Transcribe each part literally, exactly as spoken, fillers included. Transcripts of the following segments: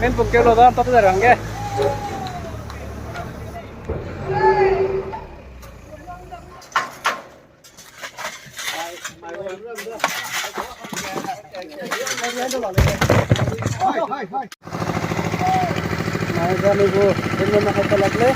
Ken pung keu lo da, tap da rang ge. Mai ga ni gu, ken ma ka lak le.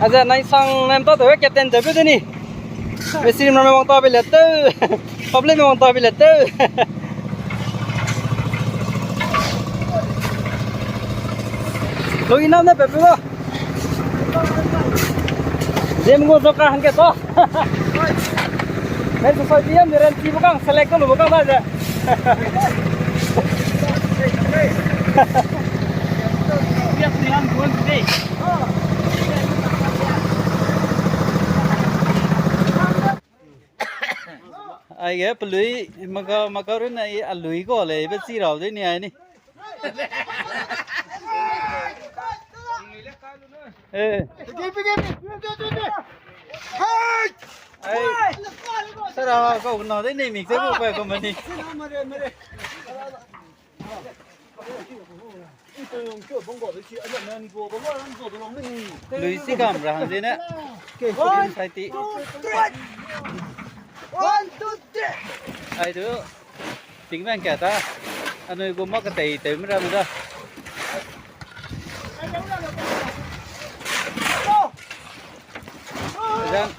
Aze nai sang nem ta tew captain tew pe de ni. Messi rim ramme wang ta bi le tew. Public me wang ta bi le tew. Lo i nam ne pe pe ba. Zem gu zo ka hangke to. Men society yam ni ran ti bu kang select ko lu bu kang da ze. Aige pelui maka maka run ai alui ko le be chi rau de ni ai ni. Eh. Ai. Sara ko na de ni mik se ko pa ko mani. Lui si kam ra hang zene. Society. One, two, three. Ai du. Ting bang ka ta. Anui gu mak ka tei tei mera mera. Zang,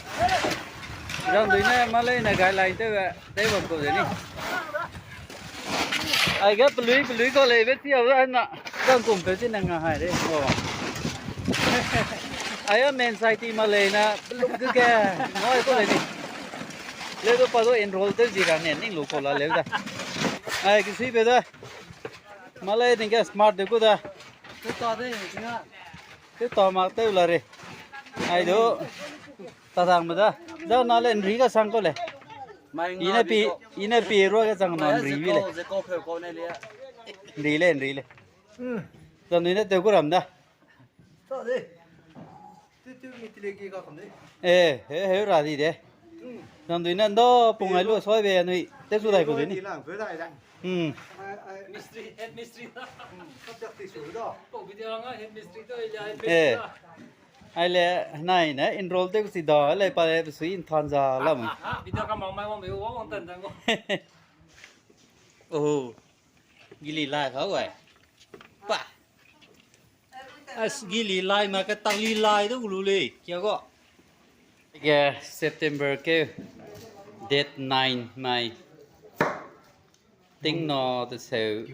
zang dui ne ma lei na gai lai tew, tew bam ko de ni. Ai ga pelui, pelui ko lei be ti au na. Zang kum pe ti na nga hai de. Oh. Ai a men sai ti ma lei na, peluk ge ge. Noi ko lei ni. Leu du pa du enroll tew zi ra ne, ning lu ko la leu da. Ai, ki sui be da. Ma lei ning ge smart de ku da. Tew ta de, ning a. Tew ta mak tew la re. Ai du. Ta dang me da. Zau na le nri ga sang ko le. Mai nga ine pi, pi ko. Ine pi rua ga sang na nri bi le. Ze ko, ze ko, ze ko ne le. Nri le, nri le. Zau ni ne tew ku ram da. Ta de. Eh, he, he, ra di de. Nang dui nan da, pung ai lu, soi be, nui, te su dai ku de ni. Hmm. Eh. Ai le, nai ne, enroll te ku si da, le pa le, sui in than za la mu. Oh. Gili lai ka wai. Pa. As gili lai ma ka tang li lai de ulu le. Kia go. Ge September ke date nine mai. Ting no te seu.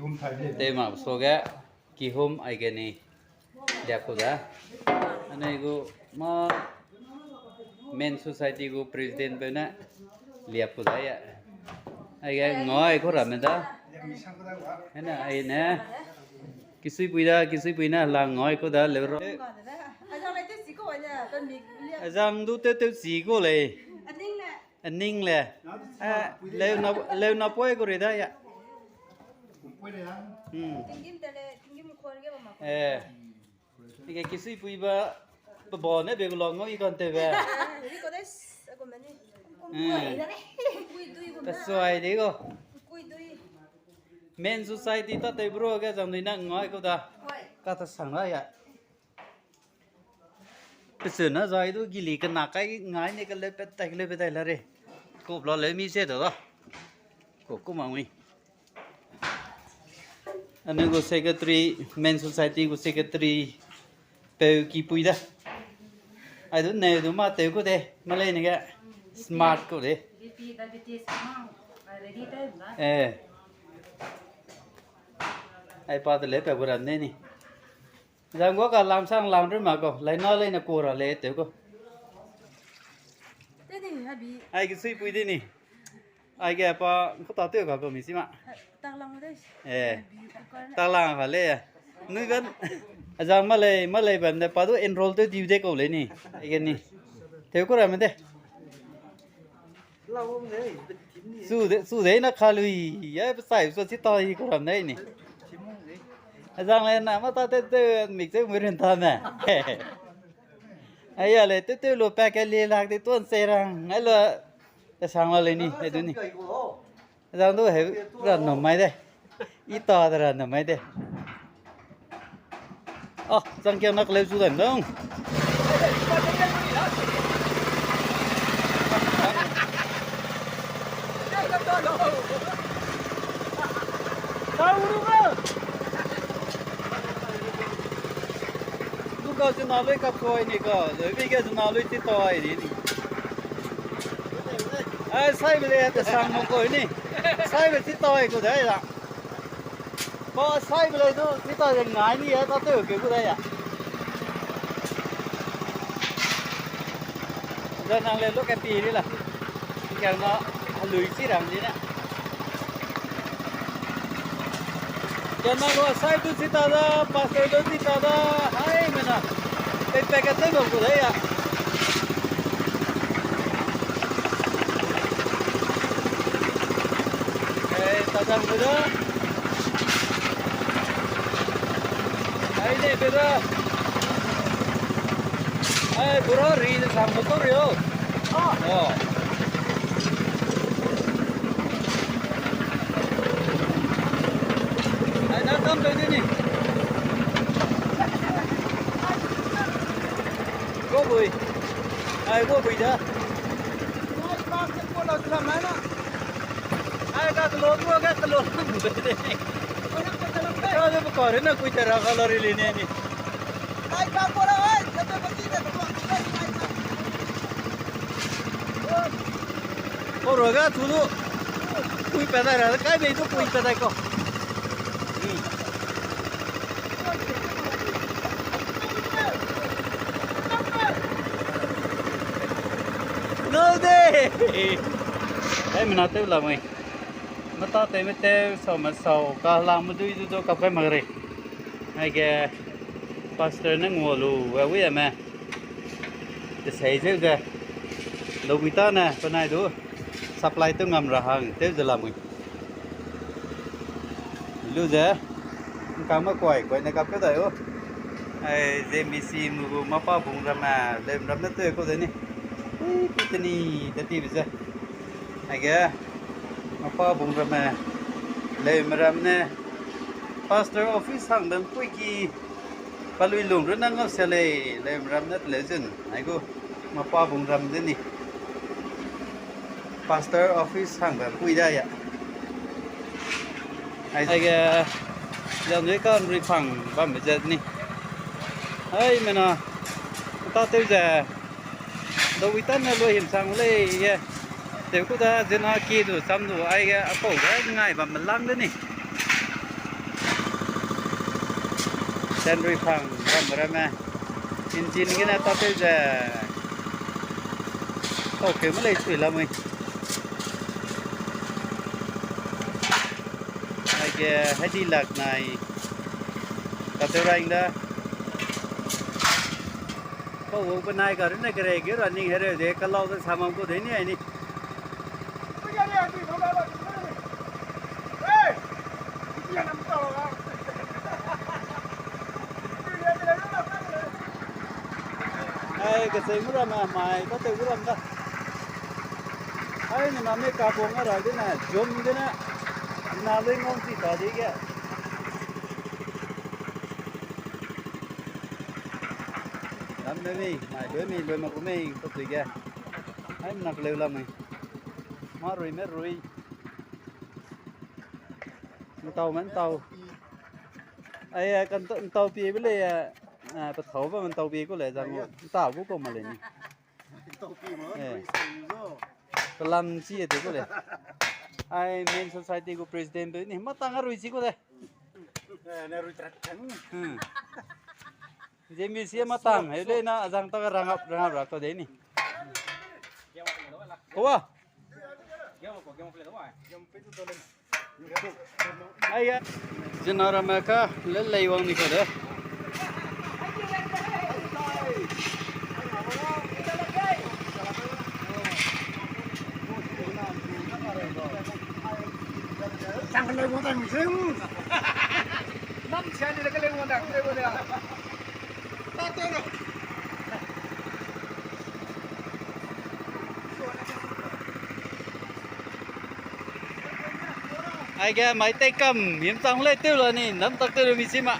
Te ma so ge. Kihum ai ge ni. Lia ku da. Ane gu ma Men Society gu president peu ne lia pu da ya. Aige ngai ku ramme da. Hena ai ne. Kisui pui da, kisui pui na la ngai ku da le ro. Azang du te te si ku le. Aning le. Eh, leu na, leu na poi ku re da ya. Hmm. Eh. Ike kisui pui ba, pe ba ne be gu la ngau i kan te be. Pe suai de go. Men Society ta te bro ge zang dui na ngai ku da. Ka ta sang ra ya. Pe su na zai du gili kena kai ngai ne ke leu pet tai, leu pet tai la re. Kop la leu mi se da da. Kop ku ma ngui. Ane gu secretary, Men Society gu secretary, peu ki pui da. Ai du ne du ma teu ku de, ma lei ne ge smart ku de. B P, diabetes, ma, already teu da. Eh. Ai pa de le pe bu ran de ni. Zang gu ka lam sang lam ru ma ko, lai na lei na ku ra le teu ko. Te ni, abi. Ai ki sui pui de ni. Ai ge pa, ko ta teu ka ko mi si ma. Taklang de. Eh. Abi, ko ka na. Taklang ka le. Nui ben. Azang ma lei, ma lei ben de pa du enroll teu diu de ko le ni. Ai ge ni. Teu ku ra me de. Su de, su de na kha lui, ya pe sai su chi ta i ku ram nei ni. Azang le na ma ta te te mik che mu rin ta me. Ai ya le te te lo pa ke le lak de ton se rang, ai lo te sang la le ni, ai du ni. Azang du he ra no mai de. I ta de ra na mai de. Ah, zang kia nak leu zu dan dong. Duka zina lui ka koi ni ka, zeu bi ge zina lui ti toi ni ni. Ai, sai be le te sang mo koi ni. Sai be ti toi ku dai la. Ba sai be le du, ti ta de ngai ni ya, ta teu ke gu da ya. Da nang le lo ka pi ri la. Ka na, a lui chi rang di na. Ka na lo sai du chi ta da, pastor du chi ta da, hai me na. Pe pe ka teu gu da ya. Eh, ta dang da. Ai, ne, beda. Ai, bura ri de sang motor yo. Ah. Oh. Ai, na kam pe de ni. Go bui. Ai, go bui da. Ai, ka kelo, ka kelo. Ka le bu ka re na kui tera ka la ri le ne ni. Ko ro ga tu du. Kui pa dai ra, kai bei du kui pa dai ko. No de. Ai, mena tew la mui. Meta tew me tew, sau me sau, ka lang me dui du du ka kai mak rei. Aige pastor ne ngua lu, we wi ame. Te sei zeu ze. Lobui ta ne, penai du. Supply tew ngam ra hang, tew ze la mui. Lu ze, ngkang me kuai, kuai ne kap ke dai o. Ai, ze misi mu gu mapa bung ramme, lem ramme te ko de ni. Ui, piteni, teti be ze. Aige, mapa bung ramme, lem ram ne. Pastor office hang bam pui ki, palui lung run nang ngau sia lei, lem ram ne teleu zun. Ai gu, mapa bung ram de ni. Pastor office hang bam pui da ya. Ai, aige, zan dui kan rui phang bam be zet ni. Ai, mena, ta tew ze, dau wi tan ne lu him sang lei ye. Tew ku da zena ki du, sam du, aige, a pau ge, ngai bam me lang de ni. Zan rui phang bam ramme. Engine gene ta tew ze. Tau keu me lei sui lamui. Aige hedi lak nai. Ka tew raing da. Kau wau benai ka rune kere ge ra ning hereu de kalau de samam ku de ni ai ni. Ai, kacheu gu ram a, mai, katew gu ram da. Ai, mina me kabong a ra dene, jom dene, mina lei ngau chi ta di ge. Lam de mi, mai loi mi, loi ma ku mei, katui ge. Ai, mina keleu lam mi. Ma rui me rui. Ntau me ntau. Ai, eh, kan ntau pie be lei, eh, eh, pethau ba ntau pie ku lei, zang ntau gu kau ma lei ni. Eh. Pelam chi e te ku lei. Ai, Men Society gu president be ni, matang a rui chi ku lei. Hmm. Zemi sia matang, heu lei na azang ta rangap, rangap ra kau de ni. Kowa? Ai ya. Zena ramme ka, le lei wang ni kau de. Chang le wang dang zing. Nam sia ni le ka le wang dang, le wang dang. Aige mai tei kam, him chang lei tew la ni, nam tak tew lu mi si ma.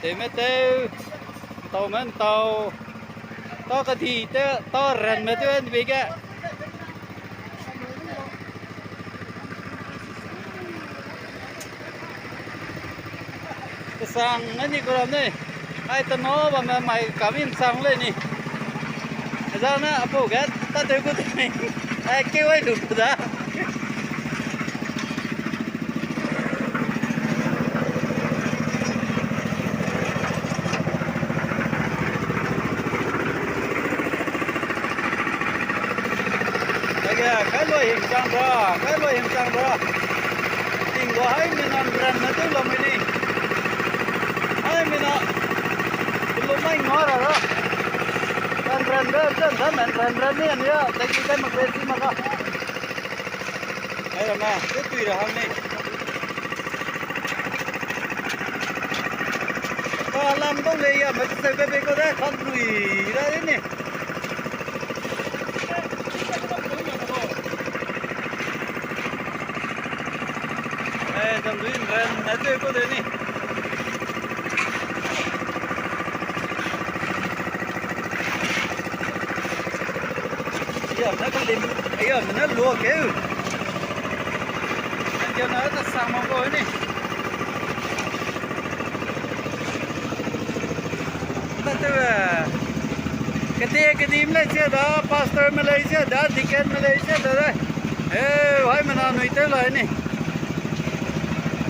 Tew me tew, ntau me ntau. Tau kadi te, tau ran me tew en bi ge. Kesang ne ni kuram ne. Ai, teno bamme mai kamin sang lei ni. Zang ne apu ge ta tew ku te ni. Ai, keu ai lu ku da. Aige, kai loi him chang ra, kai loi him chang ra. Ting gua hai mina nran ne tew lamui ni. Hai mina, kelu mai nga ra ra. Nran ra, nran ra, nran ra ni, ani a, tagi kai mak le si mak a. Ai ra ma, te tui ra hang ni. Ka lam dau lei ya, me se be be ko da, kan rui ra ni. Eh, dam rui ran na te ko de ni. Ya, na ka lim, ya, na lo ke. Ya, na ta sa ma ko ni. Nda tew, eh, kete kedim lei sia da, pastor me lei sia da, deacon me lei sia da, eh, hai mena nui tew lai ni.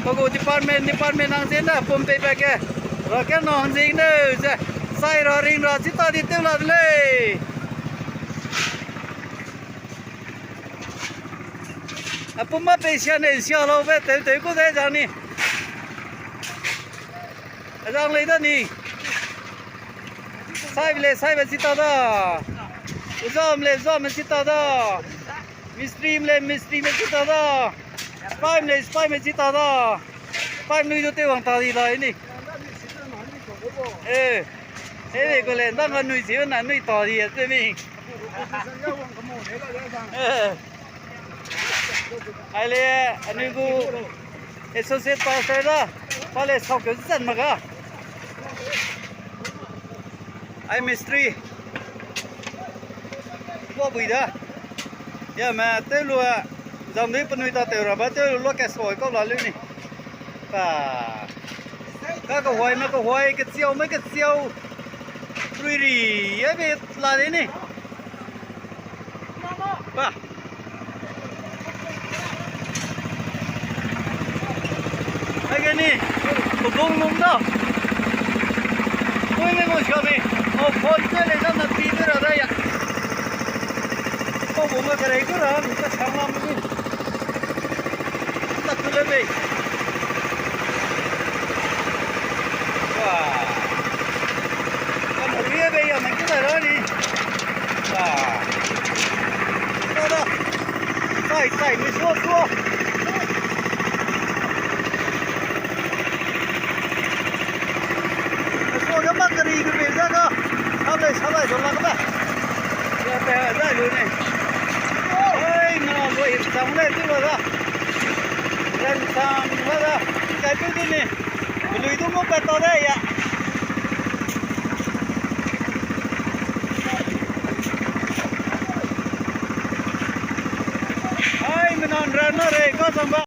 Pagu department, department nang zie na pum pei pa ke. Ra ke nang zie ne ze, sai ra ring ra chi ta di tew la de lei. A pum ma pei sia ne sia lau be tew tew ku de zang ni. Azang lei da ni. Saibe le saibe chi ta da. Uzam le uzam chi ta da. Mistri le mistri me chi ta da. Spy me, spy me chi ta da. Spy nui du te wang ta di lai ni. Eh, eh, ko le, ndang ga nui chi na nui ta di, eh, te mi. Eh. Ai le, anui gu associate pastor da, pa le sau keu zan ma ga. Ai mistri. Kua bui da. Ya me, tew lu, zam dui penui ta tew ra ba, tew lu lo ke soi kau la lu ni. Pa. Ka kehuai me kehuai, kechiau me kechiau. Rui ri, ye be la de ni. Ba. Aige ni, pebung nung da. Pui ne ngun sika mi, o phone te le zam na pi de ra da ya. Pau bung ga kerei du ra, mi ka sang lam ni. Nda tu le bei. Wa. Ka mu rie bei ya me ki da ra ni. Wa. Da da. Sai, sai, mi suo, suo. Suo ge ma keri ge bei da ga. Sa lei, sa lei, zo la ga ba. Ya te, da lu ni. Ai, na, lo i sang lei, tu la da. Ran sang la da. Kai tu di ni. Lui du mu pa ta da ya. Ai, menan ran na rei, ka sang ba.